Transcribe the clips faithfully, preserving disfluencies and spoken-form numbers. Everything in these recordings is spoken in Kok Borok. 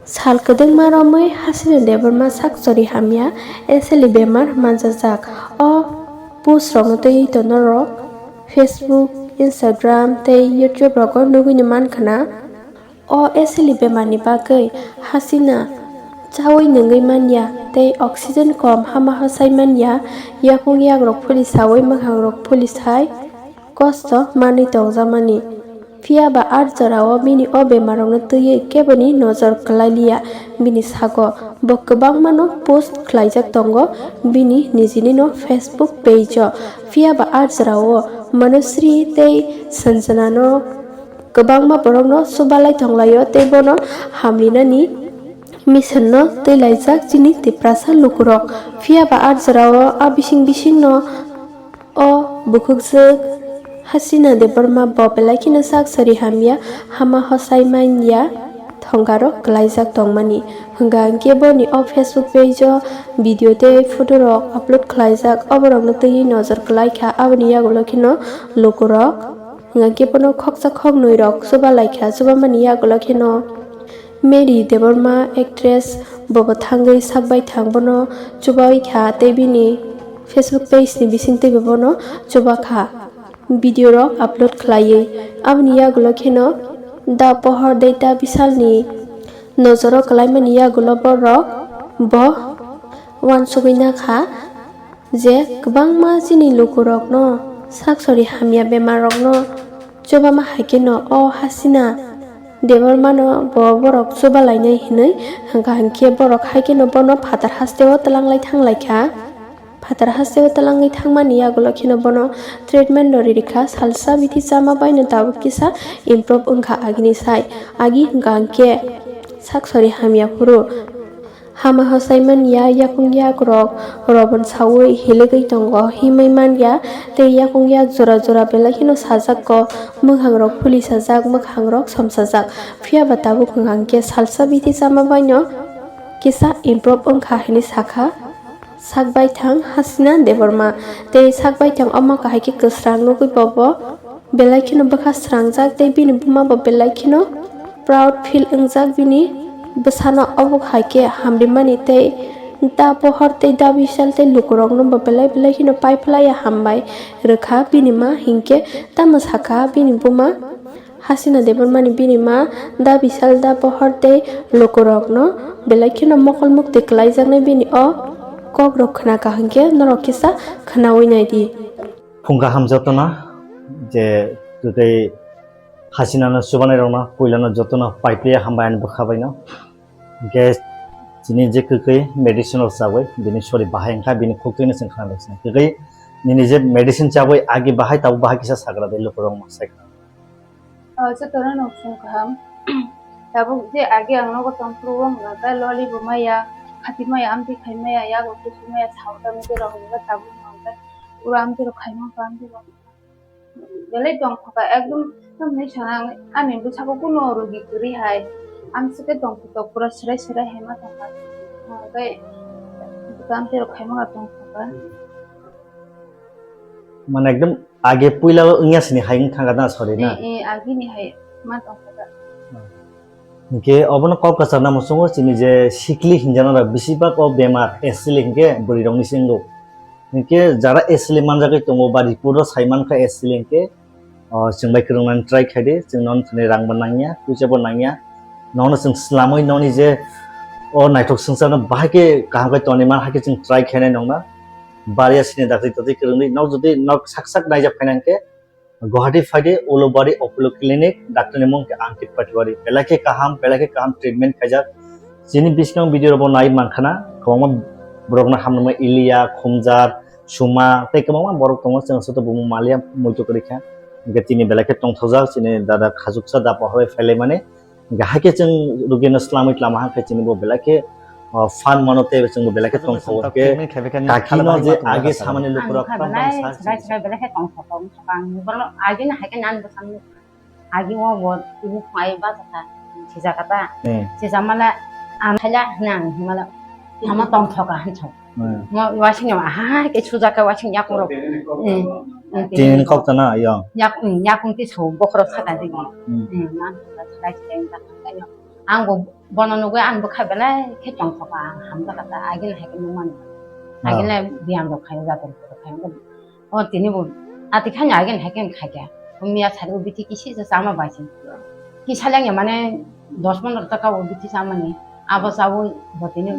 Sal kwdwngma romwi Hasina Debbarma sak chori hamya, eseli bemar manjajak. O post rokno twiwi tonorok Facebook, Instagram tei YouTube rogo nugwino mankhna. O eseli bemarni bagwi Hasina chawi nungwi manya tei oxygen kom hama hosai manya, yakung yagrok phuli sawi mwkhangrok phuli sai kosto manwi tongjakmani. Phiya ba art jorao bini o bemarokno twiwi keboni nojor kwlai liya bini sago. Bo kwbangmano post khlaijak tongo bini nijini no Facebook page o. Phiya ba art jorao Manusri tei Sanjana no kwbangma borokno chubalai tonglaio tei bono hamlinani mission no twilaijak chini Tiprasa lukurok. Phiya ba art jorao a bising bising no O bukhukjwk Hasina Debbarma bo belai kheno sak sari hamya, hama hosai manya thongaro kwlaijak tongmani. Hwnkha hwnkhe boni o Facebook page o video tei photo rok upload khlaijak, oborokno twiwi nojor kwlaikha, aboni yagulo kheno lukurok hwnkha hwnkhe bono khoksa khoknwi rok chubalaikha, chubamani yagulo kheno Mary Debbarma actress bobo thangwi sakbai thang bono chubawi kha tei bini Facebook page ni bisingtwi bo bono chuba kha video rok upload khlaiwi. Aboni yagulo kheno da pohor dei da bisalni nojoro kwlaimani yagulo borok bo uansugwi nakha je kwbangma chini lukurokno sak sori hamya bemarrokno chubama hai kheno o Hasina Debbarmano bo borok chubalainai hinwi hwnkha hwnkhe borok hai kheno bono phatar hasteo twlanglai thanglaikha. Phatar hasteo twlangwi thangmani yagulo kheno bono treatment rw rikha, salsa bithi chama baino tabuk kisa improve wngkha agini sai. Agi hwnkha hwnkhe sak sori hamya phuru. Hama hosai manya yakung yak rok robon sawi hiligwi tongo, himwi manya tei yakung yak jora jora belai kheno sajak ko, mwkhang rok phuli sajak, mwkhang rok somsajak. Phiya ba tabuk hwnkha hwnkhe salsa bithi chama baino kisa improve wngkha hinwi sakha. Sak baithang Hasina Debbarma tei sak baithang omo kahai khe kwsrang nugwi bobo belai kheno bwkha srangjak tei bini buma bo belai kheno proud feel wngjak bini bwsano. Obo hai khe hamrimani tei da pohor tei da bisal tei lukurokno bo belai belai kheno paiphlaiya hambai rwkha bini ma hinkhe tamo sakha bini buma. Hasina Debbarmani bini ma da bisal da pohor tei lukurokno belai kheno mokol mukti kwlaijaknai bini o kokrok khna kaham khe norok kisa khnawi nai di. Phung kaham jotono je twtwi Hasinano chubanai rokno puilano jotono paipli hambai ani bwkha baino. Hinkhe chini je kwkwi medicine rok chawi bini sori bahai wngkha bini khuktwino chwng khna lai sini. Kwkwi nini je medicine chawi agi bahai tabuk bahai kisa sagra de lukurok ma sai khna. O, jotono no phung kaham. Tabuk je agi ang nogo tongphuru o hwnka khe loli bo maya, khati maya, amtwi khai maya, yago kusu maya, sao tamo je rok hwnka tabuk hwnka khe ura amtwi rok khai mangkha, amtwi rok belai tongkha kha, ekdom tamni sana ani bwsako kuno rogi kwrwi hai. Amswk khe tongkha, pura swrai swrai hai ma tongkha. Hwnka khe amtwi rok khai mangkha tongkha kha. Mane ekdom age puila o wngya sini hai wngkha na sori na? Eh, eh, agini hai ma tongkha. Hinkhe obono kok kwchar na muchungo chini je sikli hinjana rok bisi bak o bemar asili hinkhe bwrwi rok ni singo. Hinkhe jara asili manjagwi tongo ba report o sai mankha asili hinkhe O, chwng bai kwrwng nani try khai di, chwng nono thani rang bo nangya, puisa bo nangya. Nono chwng slamwi noni je o naithok swngcharno bahai khe kaham khe toni man hai khe chwng try khainai nongna. Bariya sini dakti toti kwrwngwi nok jodi nok sak sak naijak phaina hwnkhe Guwahati phaidi Ulubari Apollo Clinic, doctor ni mung khe Ankit Patwari. Belai khe kaham, belai khe kaham treatment khaijak. Chini biskang video robo nai mankhana, kwbangma borokno hamrwma iliya, khumjar, suma, tei kwbangma borok tongo, chwng soto bumung maliya, muitu kwrwi kha. Hingke chini belai khe tongthokjak, chini dada khajuksa da pohorwi phailaimani. Hingke haikhe chwng rugino slamwi tlama hangkhe chini bo belai khe, o, phan mano tei chwngbo belai khe tongthogo. Hingke kakino je age samani lukurok tamo tamo sa chini. Belai khe tongthokgo, wngkha ang borokno agini haikhe nani bwskango. Agi o bo tini phai bachakha, sijaka ta. Hmm. Sijak mala, ang khaila hwnwi ang hwnmala, tamo tongthoka hwnwi sao. Hmm. Mo wasing no, aha, ke sujaka wasing yakung rok. Hmm. Hmm, tini kok tana, yo. Yak, hmm, yakung ti sao, bokhorok saka digi. Hmm. Hmm, man, saka, saka, saka, saka, saka. Ang bo bono nugwi ang bwkha belai khe tongthokha, ang hamjakha ta, agini hai khe nukmani. Ah. Agini biyam rok khaio, jatoni rok khaio. O tini bo ati khani agini hai khe khaikha. O miya sari o bithi kisi se chama bai se. Kisa lengya mane dos pondro taka o bithi chamani. Abo chawi bo tini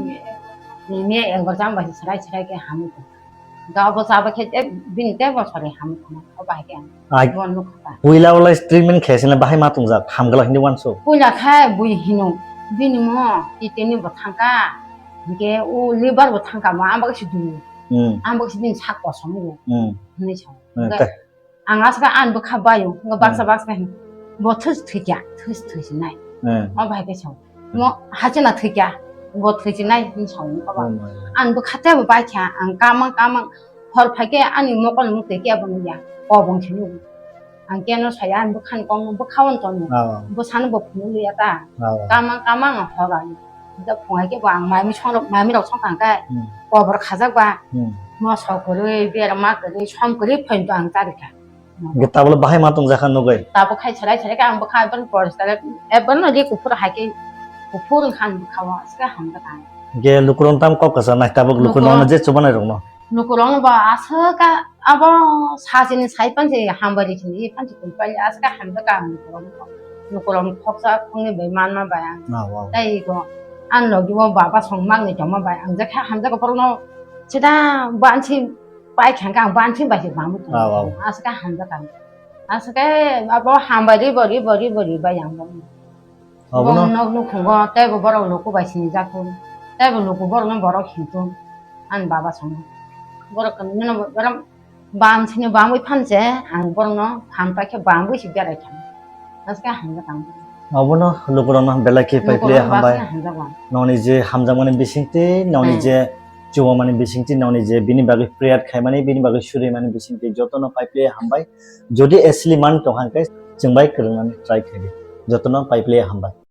miya ekbar chama bai se, serai serai khe hamwi tongkha. Ga bo chaba khe te bini te bosori ham thana, o bahai khe ang Ai, bo nukha ta. Puila ulai treatment khe sene bahai ma tongjak, hamgala hindi wanso. Puila khe bui hino, bini mo kidney bo thangka, hingke o liver bo thangka, mo ambak si dunu. Hmm. Ambak si bini sak kosom go. Hmm. Hinui sa. Hmm, Ga-, te. Ang aswk ang bwkha baio, wngkha baksa Hmm. baksa hin. Bo thwis thwikya, thwis thwisinai. Hmm. O bahai khe sa. Mo hachana thwikya, bo thwisinai hin sa wngkha ba. Hmm. Ang bwkha tei bo baikha, ang kamang kamang. Hor phaikhe ani mokol mukti khe bo nukya, kobong se nugo. Ang keno saya, ang bwkhani kokno bwkha-o tongno. Oh. Bwsano bo phunukliya ta. Oh. Kamang kamang hor ani. Da phungai khe bo ang mai mi songrok, mai mi rok song kang kai. Hmm. Kobor khajak ba. Hmm. Moso kwrwi, berma kwrwi, som kwrwi phaito ang charikha. Ge tablo bahai ma tongjakha nugwi. Tabo khai sarai sarai khe ang bwkha ekbar poristar, ekbar no ri kuphur hai khe kuphur wngkha ang bwkha-o, aswk hamjakha ang. Ge lukurok tam kok kwsa nai tabuk lukurok Lukurok no je chubanai rokno. Lukurok no ba aswk ka abo sachini sai pansi hambai ri sini pansi kun pai aswk hamjakha ang lukurok no. Lukurok no khoksa khungni bai manma bai ang. Ah, wow. Tei ko ang logi o baba song mangni tongma bai ang jakha hamjakha borok no sida bansi pai kha ang bansi bai se bangma tong. Ah, wow. Aswk hamjakha ang. Aswk abo hambai ri bo ri bo ri bo ri bai ang bo. Obono Bong nok nukhungo tei bo borok luku bai sini jakun. Tei bo luku borok no borok hintung. Ang baba song. Borok kami no borok Bam sini bamwi phan je, ang borokno phan paikhe bamwi se berai thang. Aswk hamjakha ang. Obono lukurokno belai khe pai pli Lukurokno hambai. Baksa hamjakha. Noni je hamjakmani bisingtwi, noni Hmm. je chuwamani bisingtwi, noni je bini bagwi prayer khaimani, bini bagwi surimani bisingtwi jotono pai pli hambai. Jodi asli man tong hang khe chwng bai kwrwngnani try khaidi. Jotono pai pli hambai.